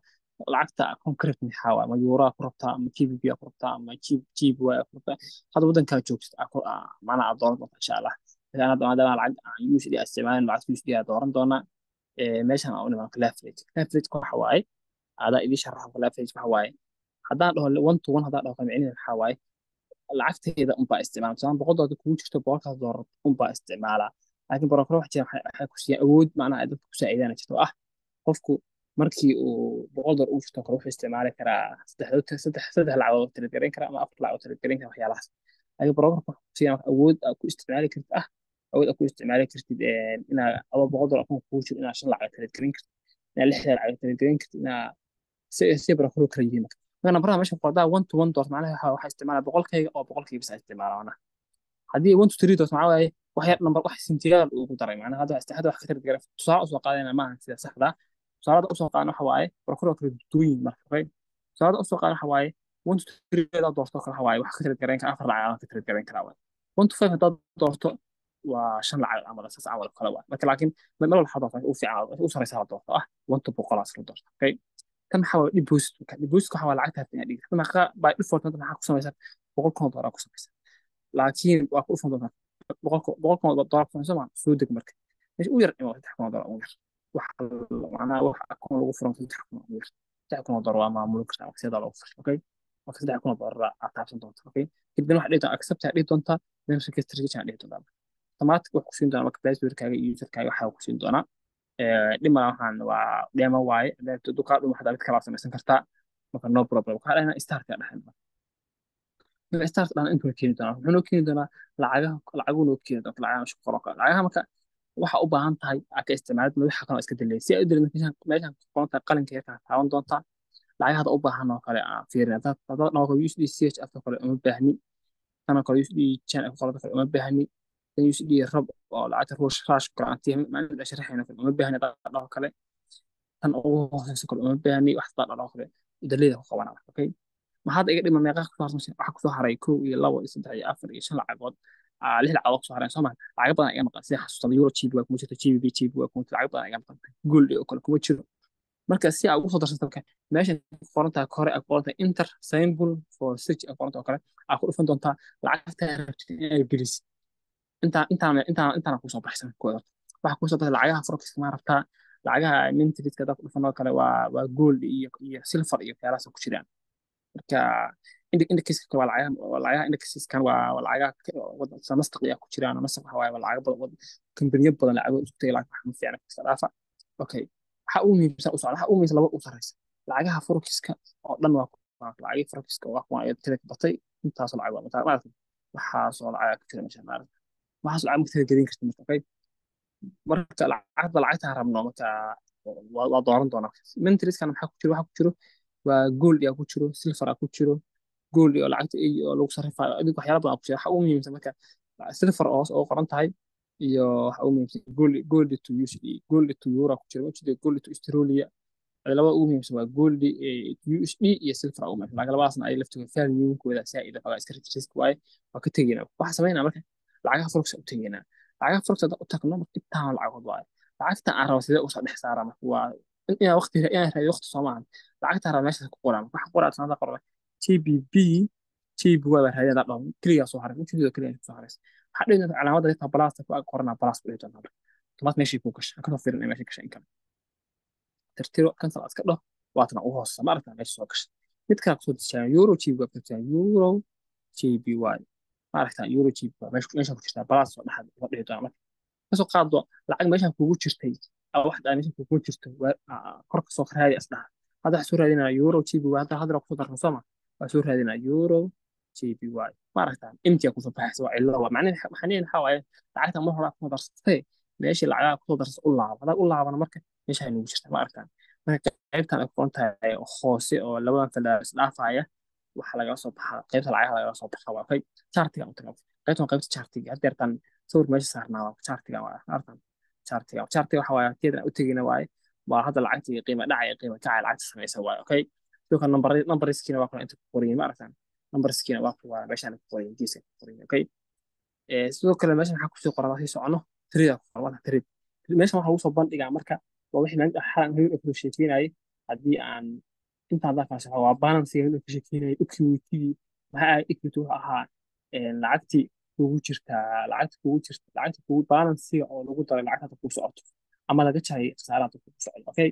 Lacagta account credit maxaa waaye? Ma euro ku rabtaa, ama GBP ku rabtaa, ama GBY ku rabtaa? Hadda waddankaa joogtid macnaha aad dooran doontaa insha Allah. Hadda maadaama lacag aan USD isticmaalin, lacagta USD aad dooran doonaa. Meeshan aan u nimaan leverage. Leverage waxa waaye adaa idin sharaxo. Leverage waxa waaye haddaan dhaho one to one, haddaan dhaho kale micnaheedu maxaa waaye? Lacagteeda unbaa isticmaala. Tusaale $100 kugu jirto, $100 unbaa isticmaalaa. Laakiin broker wax jira waxay ku siiyaan awood, macnaha ay dadka ku saacidaan jirto ah qofku markii uu $100 ugu jirto kale wuxuu isticmaali karaa saddex lacagood trade gareyn karaa ama afar lacagood trade gareyn karaa, waxyaalahaas. Laakiin brokerka wuxuu ku siiyaan awood aad ku isticmaali kartid ah, awood aad ku isticmaali kartid inaad adoo $100 akoon kugu jiro inaad shan lacag trade gareyn kartid, inaad lix lacag trade gareyn kartid, inaad si broker kala yihiin. Marka nambaraha meesha ku qordaa one to one doort macnaha waxa isticmaala boqolkayga oo boqolkiiba bas isticmaala macnaha. Haddii one to three doort maxaa waaye? Wax yar number wax sintiyaal ugu daray macnaha. Hadda wax ka trade gareyn tusaale usoo qaadayna maaha sida saxda ah. Tusaalada usoo qaadan waxa waaye broker kala duwan yihiin marka. Okay, tusaalada usoo qaadan waxa waaye one to three hadaad doorto kale waxa waaye wax ka trade gareyn kara afar lacag ka trade gareyn karaa waaye. One to five hadaad doorto waa shan lacag camal, saas camal kale waaye. Marka laakiin meel walba waxaa doortaa u fiican u sareysa la doorto ah one to 100 la doorto. Okay, kan maxaa waaye? Deposit. Deposit waxa waaye lacagta inaad dhigto. Meeqa by default hadda maxaa ku samaysan? $100,000 ku samaysan, laakiin waa ku dhufan doontaa $100,000 ku samaysan. Soo deg marka meesha u yar ima $3,000 ugu yar. Wax macnaha wax akoon lagu furan $3,000 ugu yar, $3,000 waa maamuli kartaa marka sidaa loogu furay. Okay, marka $3,000 aad taabsan doontaa. Okay, kadibna waxaad dhihi doontaa accept aad dhihi doontaa, then registration aad dhihi doontaa. Automatic wax ku siin doonaa marka passwordkaaga iyo userkaaga waxaa ku siin doonaa. Dhib malaha, waxaan waa demo waaye. Dukaa dhum waxaad mid kala samaysan kartaa. Marka no problem, waxaa dhahnaa start ka dhahnaa. Marka start dhan intuu keeni doonaa, wuxuu noo keeni doonaa lacagaha, lacaguu noo keeni doonaa lacagaha meesha ku qoran kara. Lacagaha marka waxa u baahan tahay aad ka isticmaalid ma waxa kale iska dilay si ay u dilay. Meeshan ku qoran tahay qalinka yarka taaban doontaa lacagaha u baahan oo kale aan fiirin. Hadaad dhaho USD CHF oo kale uma baahni, tan oo kale USD Chan oo kale uma baahni, tan USD rab oo lacagta ruush raash kale aan tihi ma sharaxayno kale uma baahni, hadaad dhaho kale tan ugu hooseyso kale uma baahni, wax hadaad dhaho kale daliida ku qabanaa. Okay, maxaad iga dhima? Meeqa ku soo waxa ku soo haray? 1 iyo 2 iyo 3 iyo 4 iyo 5 lacagood, lix lacagood ku soo hareen soo ma? Lacag badan iga maqan sida xasuustada euro GBP waa kuma jirto, GBP GBP waa kuma jirto, lacag badan iga maqan, gold oo kale kuma jiro. Marka si aad ugu soo darsato, marka meeshan ku qoran tahay kore ay ku qoran tahay "enter symbol for search" ay qoran tahay oo kale aad ku dhufan doontaa lacagta aad rabtid inaad gelisid. Intaana kusoo baxsan kooda waxaa kusoo baxay lacagaha forex ma rabtaa, lacagaha metals-ka haddaa ku dhufan oo kale waa gold iyo silver iyo waxyaalahaas ku jiraan. Marka indexka waa lacagaha indexkan waa lacagaha wadan Nasdaq ayaa ku jiraan. Nasdaq waxa waaye waa lacago badan, kambaniyo badan lacago isku tagay, lacag wax ma fiicna, iska dhaafa. Okay, waxa ugu muhiimsan u socda, waxa ugu muhiimsan laba u sareysa lacagaha forex-ka oo dhan waa kuwa lacagii forex-ka, waa kuwa ay tirada ka batay. Intaasoo lacag waa maaragtay, waxaasoo lacag ku jira meesha, maaragtay, waxaasoo lacag ma tira gelin karta. Marka okay, marka lacagta rabno marka waa dooran doonaa. Metals-kan maxaa ku jiro? Waxaa ku jiro waa gold yaa ku jiro, silver aa ku jiro, gold iyo lacagta iyo lagu sarrifayo adig, waxyaala badan ku jira. Waxa ugu muhiimsan marka silver oo hoos ugu qoran tahay iyo waxa ugu muhiimsan gold to USD, gold to euro ku jira, ma gold to Australia. Labada ugu muhiimsan waa gold to USD iyo silver ugu muhiimsan. Laakiin labadaasna ay laftooda value-kooda saa'id waxoogaa iska risk waaye, waa ka tegaynaa. Waxa samaynaa marka lacagaha forex u tegaynaa. Lacagaha forex haddaan u tagno, marka intaan lacagood waaye lacagta aan rabo sidee usoo dhex saaraa? Marka waa inaan waqti inaan raadiyo, waqti soo maahan. Lacagta aan rabo meeshaas ku qoraa. Marka waxaan qoraa sanada qoraa GBP JPY baa raadinaa dhaho, keligaa soo haray ujeedada, keligaa soo haraysa. Waxaa dhihi doonta calaamadda inta plus-ta ku ag qoranaa, plus ku dhihi doontaa. Tomaad meeshii kuu gashay kasoo fiirin meesha gashay in kale tirtiro, cancel iska dhaho. Waatana ugu hooseysa, ma aragtaa meesha soo gashay? Mid kale kusoo dejiyaan euro JPY ku dejiyaan, euro JPY, ma aragtaa? Euro JPY meesha ku jirtaa, plus soo dhex soo dhihi doonaa. Marka kasoo qaado lacag meesha kugu jirtay wax meesha kugu jirto kor kasoo raadi isdhaha. Hadda waxaa soo raadinaa euro JPY. Hadda kusoo darno sooma, waa soo raadinaa euro JPY, ma aragtaa? Intii kusoo baxaysa waa cillo. Waa macnaheedu waxaa waaye lacagta mar hore kusoo darsatay, meeshii lacagaha kusoo darsatay u laabo. Haddaad u laabana marka meesha ay nugu jirta, ma aragtaa? Marka qaybtan ay ku qoran tahay hoose oo labadan falaar isdhaafaya waxaa lagala soo baxaa qaybta lacagaha lagala soo baxaa waa. Okay, chart-iga u tagaa. Qaybtan waa qaybta chart-iga. Hadda yartan sawirka meesha saarnaa waa chart-iga, waa artan chart-iga. Chart-iga waxa waaye teedan u tegina waaye, waa hadda lacagtii qiima dhacaya, qiima kacaya lacagta samaysa waaye. Okay, sidoo kale numbers-kiina waa kuna inta ku qoran yihiin, ma aragtaan? Numbers-kiina waa kuwa meeshaan ku qoran yihiin, geeska ku qoran yihiin. Okay, sidoo kale meeshan waxaa kusii qoran, sii socono, trade ku qoran, waa trade. Meeshan waxaa lagu soo bandhigaa marka waa wixii maalinta xalan habeen oo sheekeynayay. Haddii aan inta haddaan kala soco, waa balance habeen ka sheekeynayay. Equity maxaa ahay? Equity wuxuu ahaa lacagtii kugu jirtaa, lacagta kugu jirta, lacagta kugu balance-iga oo lagu daray lacagta hadda kugu socoto ama laga jaray khasaaraha hadda kugu socdo. Okay,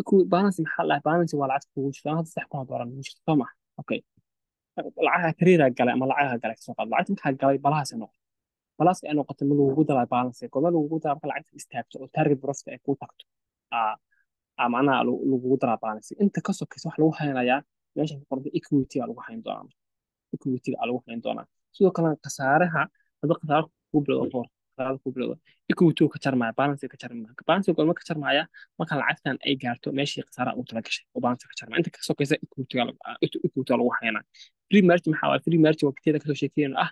equity balance maxaa la dhahay? Balance waa lacagta kugu jirta. Hadda $3,000 kugu jirta, soo ma? Okay, lacagaha kariira galay ama lacagaha galay kasoo qaad. Lacagta markaa galay plus ay noqotay, plus ay noqotay, ma lagugu daraa balance? Goorma lagugu daraa? Marka lacagta istaagto oo target profit ay kuu tagto aa macnaha lagugu daraa balance. Inta ka sokaysa wax lagu haynayaa meesha ku qoranta equity aa lagu hayn doonaa, equity aa lagu hayn doonaa. Sidoo kalena khasaaraha haddii khasaaro kugu bilowdo, four khasaaro kugu bilowdo, equity ka jarmaya, balance ka jarmaya. Balance goorma ka jarmaya? Marka lacagtan ay gaarto meeshii khasaaraha ugu tala gashay oo balance ka jarmaya. Inta ka sokaysa equity lagu haynaa. Free margin maxaa waaye? Free margin waa kiteeda kasoo sheekeyn ah,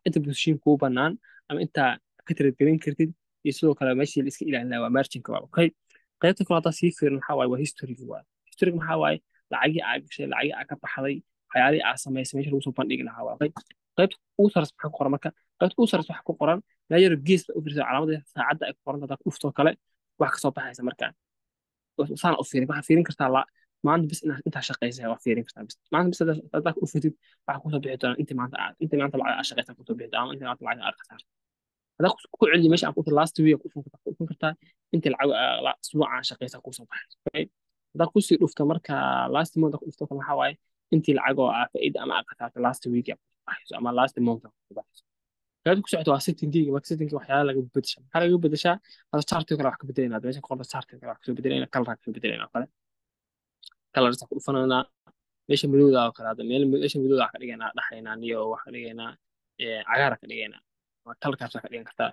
inta position kuu banaan ama inta ka trade gelin kartid iyo sidoo kale meeshii la iska ilaalin lahaa waa marginka waa. Okay, qaybta kale haddaa sii fiirin maxaa waaye? Waa history waaye. History maxaa waaye? Lacagii aa gashay, lacagii aa ka baxday, waxyaalihii aa samaysay meesha lagu soo bandhigi lahaa waa. Okay, qaybta ugu sarreysa maxaa ku qoran? Marka qaybta ugu sarreysa waxaa ku qoran meel yar gees ba u fiirsa, calaamadda saacadda ay ku qoran. Haddaa ku dhuftoo kale wax kasoo baxaysa. Marka saan u fiirin, waxaa fiirin kartaa la maanta bis inaad intaa shaqaysay waa fiirin kartaa. Bis maanta bis haddaa ku dhufatid waxaa kusoo bixi doona intii maanta lacag aa shaqaysaa kusoo bixi doona ama intii maanta lacag aa khasaartay. Haddaa ku celiyo meesha aan ku last week ku dhufan kartaa, intii lacag isbuuca aan shaqaysaa kusoo baxayso. Okay, haddaa kusii dhufto marka last month ku dhufto kale waxaa waaye intii lacag oo aa faa'iida ama aa khasaartay last week aa kusoo baxayso ama last month aa kusoo baxayso. Qaybta ku socota waa setting-giga. Marka setting waxyaala laga bedesha, maxaa laga bedeshaa? Hadda chart-iga kale wax ka bedelayna, meesha ku qorta chart-iga kale wax kasoo bedelayna, color kasoo bedelayna kale, colors ku dhufanaynaa. Meesha madowda oo kale hadda meel meesha madowda ka dhigaynaa, dhaxaynaa niyo wax ka dhigaynaa, cagaar ka dhigaynaa. Color-kaas ka dhigan kartaa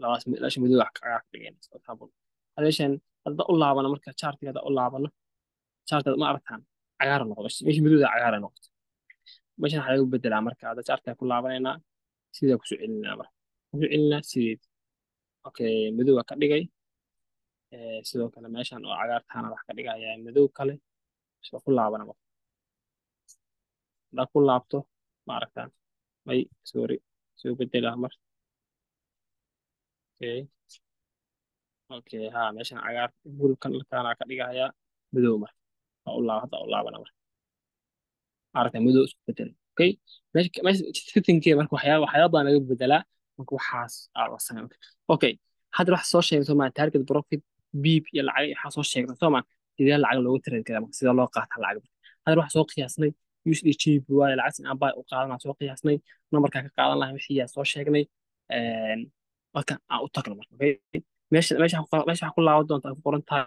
labadaas, meesha madowda cagaar ka dhigaynaa, for example. Hadda meeshan hadda u laabano, marka chart-iga hadda u laabano, chart-iga ma aragtaan cagaar noqdo? Meesha madowda cagaar noqoto. Meeshan waxaa laga bedelaa marka hadda chart-iga ku laabanaynaa, sidaa kusoo celinaa, marka kusoo celinaa sideed. Okay, madow ka dhigay. Sidoo kale meeshan oo cagaartaana wax ka dhigayaa madow kale. Soo ku laabana marka haddaa ku laabto, ma aragtaan? May, sorry, soo bedelaa mar. Okay, ha, meeshan cagaar bulkan dharkaana ka dhigayaa. Madow marka waa u laaba, hadda u laabana marka aragtay madow isku bedelay. Okay, meesha settingkeeda marka waxyaaba badan laga bedelaa marka waxaas aa la sameeya marka. Okay, hadda wax soo sheegay soo maa target profit pip iyo lacag waxaa soo sheegnay soo maa sidee lacag loogu trade karaa marka, sidee loo qaataa lacag. Hadda wax soo qiyaasnay USD JPY lacag in aan buy u qaadanaa soo qiyaasnay, numberka ka qaadan lahayn wixii yaa soo sheegnay. Marka aan u tagno marka, okay, meesha ku laaban doontaa ku qoran tahay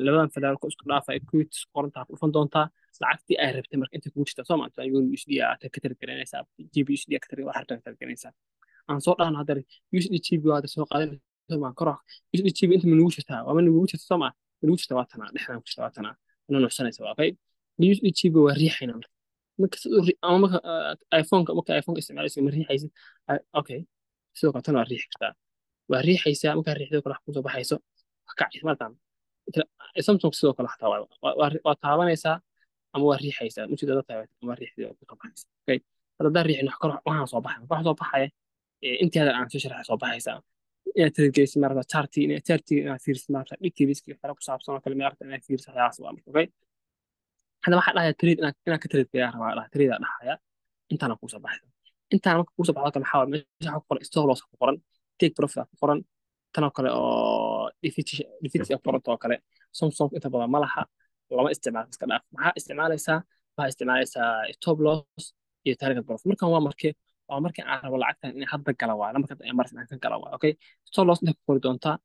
labadan falaar ku isku dhaafa equities ku qoran tahay, ku dhufan doontaa lacagtii ay rabtay marka inta kugu jirta soo maanta euro USD aad ka trade garanaysaa, GBP USD ka trade waxaad rabtaa trade garanaysaa. Aan soo dhahno hadda USD JPY hadda soo qaadan soo maa kor USD JPY inta ma nugu jirtaa, waa ma nugu jirta soo maa ma nugu jirta, waa tanaa dhexdan ku jirta, waa tanaa ina nuuxsanaysa waa. Okay, USD JPY waa riixayna marka ama marka iPhone-ka marka iPhone-ka isticmaalaysa ma riixaysid. Okay, sidoo kale tan waa riixi kartaa, waa riixaysaa markaa riixdo kale wax kusoo baxayso wax kacaysa markaan. Samsung sidoo kale xataa waa taabanaysaa ama waa riixaysaa mujida dad taabatay ama waa riixday oo kusoo baxaysa. Okay, hadda haddaan riixin wax kor waxaan soo baxay, waxa soo baxaya intii hadda aan soo sharaxay soo baxaysaa. Inaad trade maarata charti, inaad charti inaad fiirisid maarata detailska iyo waxyaalo ku saabsan oo kale maarata inaad fiirisid waxyaalahaas waa marka. Okay, hadda waxaa dhahaya trade inaad ka trade gayaa rabaa dhaha trade aa dhahaya, intaana kuusoo baxaysa. Intaana marka kuusoo baxdo kale maxaa waaye meesha waxaa ku qoran stop loss ku qoran, take profit ku qoran, tanoo kale oo defeat ku qoran oo kale. Samsung inta badan ma laha, lama isticmaalo, iska dhaaf. Maxaa isticmaalaysaa? Waxaa isticmaalaysaa stop loss iyo target profit. Markan waa markee? Waa markii aan rabo lacagtan inay hadda gala waayo, lambarka hadda ay maraysa inaan ka gala waayo. Okay, stop loss inta ku qori doontaa.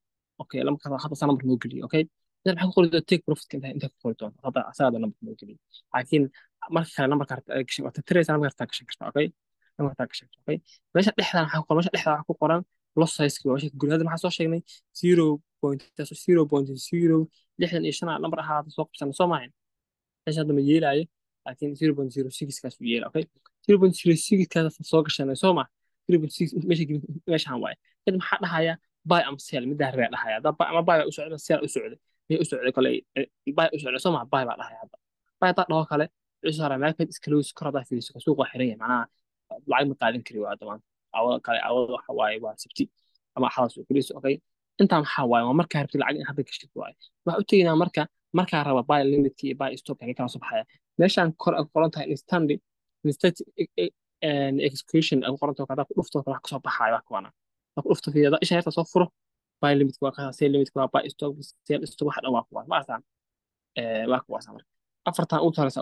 Okay, lambarka hadda saa nambar noo geliyo. Okay, inta maxaa ku qori doontaa? Take profit inta ku qori doontaa hadda asaga nambar noo geliyo, laakiin marka kale nambarka rabta aad gashan waa tirtiraysaa, nambarka rabtaa gashan kartaa. Okay, nambarka rabtaa gashan kartaa. Okay, meesha dhexdan waxaa ku qoran, meesha dhexda waxaa ku qoran lot size waa meesha guri. Hadda maxaa soo sheegnay? 0.0.065 lambar ahaa soo qabsana soo maahan. Meesha hadda ma yeelaayo, laakiin 0.06 kaas uu yeela. Okay, 0.06 kaas soo gashanay soo ma 0.6 meesha gelin meeshaan waaye. Kadib maxaa dhahaya? Buy ama sell middaa rabaa dhahaya. Hadda buy ama buy baa u socday, sell u socday, miyay u socday kale buy u socday soo ma buy baa dhahaya. Hadda buy haddaa dhaho kale wuxuu saaraa market is close. Kor haddaa fiiriso suuq waa xiran yahay, macnaha lacag ma qaadan kari waa maanta awada kale, awada waxa waaye waa Sabti ama Axada soo gelayso. Okay, intaa maxaa waaye? Waa markaa rabtid lacag in hadda gashid waaye. Waxaa u tegaynaa marka markaa raba buy limit iyo buy stop ka kala soo baxaya. Meeshaan kor ay ku qoran tahay instant execution ay ku qoran tahay, haddaa ku dhufto wax kasoo baxaya wax kuwana ku dhufto fiirada isha yarta soo furo, buy limit waa kaas, sell limit waa buy stop, sell stop, wax dhan waa kuwaas ma arkaan waa kuwaas. Marka afartan u taraysa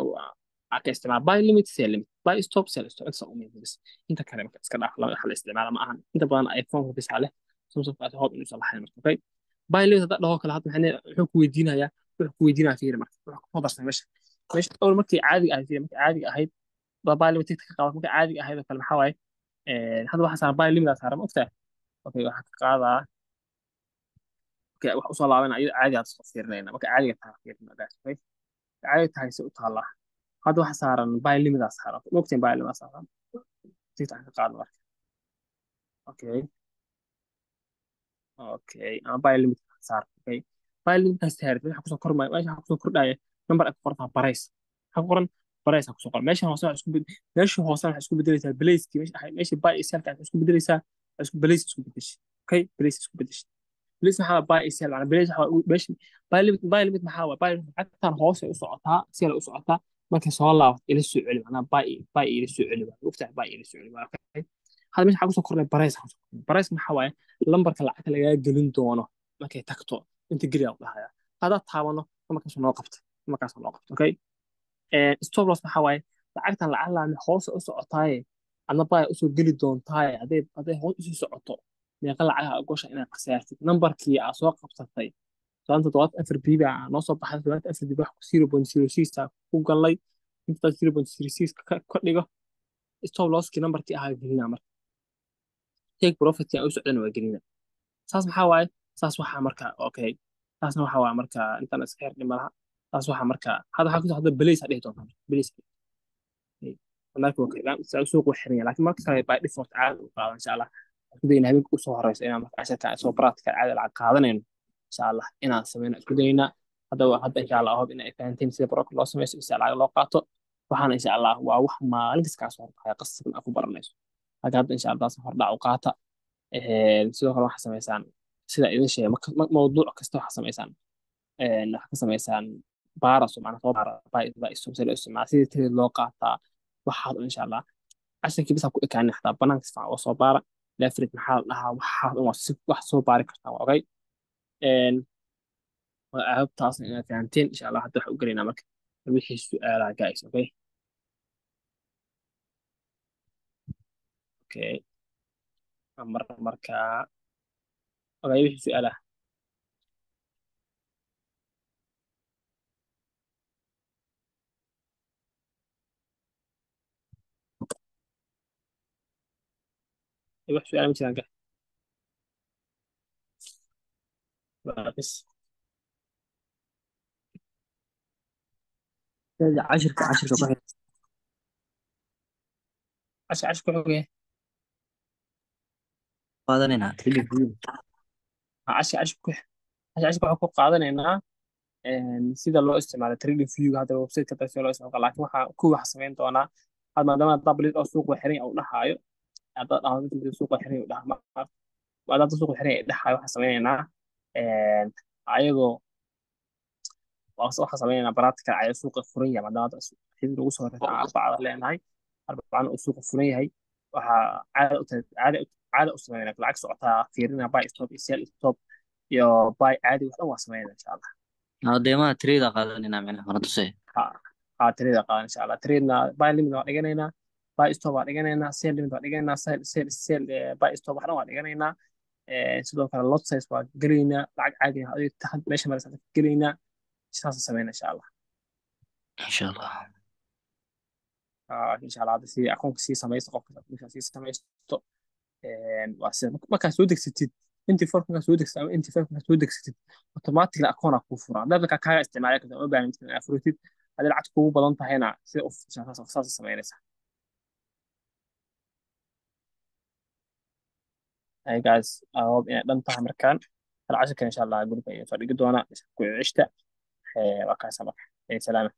ka isticmaal buy limit, sell limit, buy stop, sell stop, inta u muhiim bas. Inta kale marka iska dhaaf, lama wax la isticmaala ma ahan. Inta badan iPhone bisa leh, Samsung aad hob inuusan lahayn marka. Okay, buy limit hadda dhaho kale hadda maxay wuxuu ku weydiinayaa? Wuxuu ku weydiinayaa fiiri marka wuxuu ku darsan meesha awal markii caadiga ahayd, fiiri markii caadiga ahayd baa buy limit ka qaado markii caadiga ahayd oo kale maxaa waaye hadda waxaa saaran buy limit aa saaran, ma ogtahay? Okay, waxaa ka qaadaa. Okay, wax usoo laabanaya iyadoo caadi aad soo fiirinayna marka caadiga tahay fiirina guys. Okay, caadiga tahay si u taallaa. Hadda waxa saaran buy limit aa saaran, ma ogtahay? Buy limit aa saaran, ticket aan ka qaadno marka. Okay, ama buy limit saar. Okay, buy limit kaas saarid waxa kusoo kormaya, meesha waxa kusoo kordhaya number ay ku qoran tahay price, waxa ku qoran price aa kusoo qoran meesha hoose. Waxa isku meesha hoose waxa isku bedelaysaa place meesha ahayd, meesha buy iyo sell ka isku bedelaysaa, isku place isku bedeshay. Okay, place isku bedeshay. Place maxaa waa? Buy iyo sell macna place waxa waa meesha buy limit maxaa waa? Buy limit lacagtan hoose u socotaa, sell u socotaa, markay soo laabato ila soo celi, macnaha buy ila soo celi waa ogtahay, buy ila soo celi waa. Okay, hadda meesha waxaa kusoo kordhay price aa kusoo kordhay. Price maxaa waaye? Lambarka lacagta lagaga gelin doono markay tagto inta geliyaa u dhahaya. Haddaad taabano lambarkaas noo qabta, lambarkaas noo qabta. Okay, stop loss maxaa waaye? Lacagtan lacag laami hoose u socotaaye adna buy usoo geli doontaaye, hadday hoos usii socoto meeqa lacagaha ogosha inaad khasaartid nambarkii aad soo qabsatay? 74 pip aa noo soo baxay, 74 pip wax 0.06 aa ku galay, intaas 0.06 ka dhigo. Stop losskii nambarkii ahaa gelinaa marka, take profitkii aan u socdana waa gelinaa. Saas maxaa waaye? Saas waxaa marka, okay, taasna waxaa waaye marka intaan iska xirni malaha. Taas waxaa marka hadda waxaa kusoo hadda place aa dhihi doontaa place marka. Okay, suuq wuu xiran yahay, laakiin marka kale by default caadi u qaado. Insha Allah isku dayna habeenka usoo horeysa inaan marka casharka soo practical caadi lacag qaadanayno, insha Allah inaan sameyno isku daynaa. Hadda insha Allah hob in ay fahanteen sida broker loo sameysto iyo sida lacag loo qaato. Waxaana insha Allah waa wax maalin kasta kaa soo horbaxaya, qasabna aad ku baranayso. Laakiin hadda insha Allah taas hordhac u qaata. Sidoo kale waxaa samaysaan sida idin sheegay mawduuc kasta waxaa samaysaan, waxaa ka samaysaan Baara so macnaha soo baara buy stop sida loo isticmaala, sida trade loo qaataa, waxaas oo insha Allah casharkii bis ha ku ekaanin, xataa banaanka si fiican uga soo baara. Leverage maxaa la dhahaa? Waxaas un waa si wax soo baari kartaa waa okay. Waa aabtaasna inaad fahanteen insha Allah. Hadda waxaan u gelaynaa marka wixii su'aalaha, guys. Okay, okay, mar marka okay, wixii su'aalaha. Wax su'aala ma jiraan? Waa bas. Cashirka ku xig. Cashir ku xigay. Qaadanayna trading view. Cashir waxaan ku qaadanaynaa sida loo isticmaalo trading view hadda website ka sida loo isticmaalo, laakiin waxa ku wax samayn doonaa had maadaama tablet oo suuq xiran uu dhahayo, hadda dhahdo suuq xiran uu dhaha, maadaama suuq xiran ay dhahayo, waxaan sameynaynaa ayagoo waxaan sameynaynaa practical ayaa suuqa furan yahay, maadaama xidid lagu soo rartay aan arbacada leenahay, arbacana uu suuqa furan yahay. Waxaa caada u tahay caada u sameynaa lacag socotaa fiirina, buy stop iyo sell stop iyo buy caadi, wax dhan waa sameynaa insha Allah. Deemaha trade qaadanayna macnaha mana tusay. Ha, trade qaadan insha Allah. Trade-na buy limit waa dhiganaynaa, buy stop waa dhiganaynaa, sell limit waa dhiganaynaa, sell buy stop wax dhan waa dhiganaynaa. Sidoo kale lot size waa gelaynaa, lacag caadi ah adiga taxad meesha maraysa gelaynaa, sidaas sameynaa insha Allah. Insha Allah. Insha Allah hadda si akoonka sii samaysto, qofka markaa sii samaysto, waa sida markaa soo degsatid MT4, markaa soo degsatid ama MT5 markaa soo degsatid, automatically akoon aa kuu furaa dabka kaaga isticmaali karta, uma baahan inaad furitid. Haddii lacagta kugu badan tahayna sida u saas samaynaysaa. Hey guys, I hope inay dhan tahay markaan hal cashirkan insha Allah guriga iyo soo dhigi doona ku cishta. Waa kaasa marka. Salaama.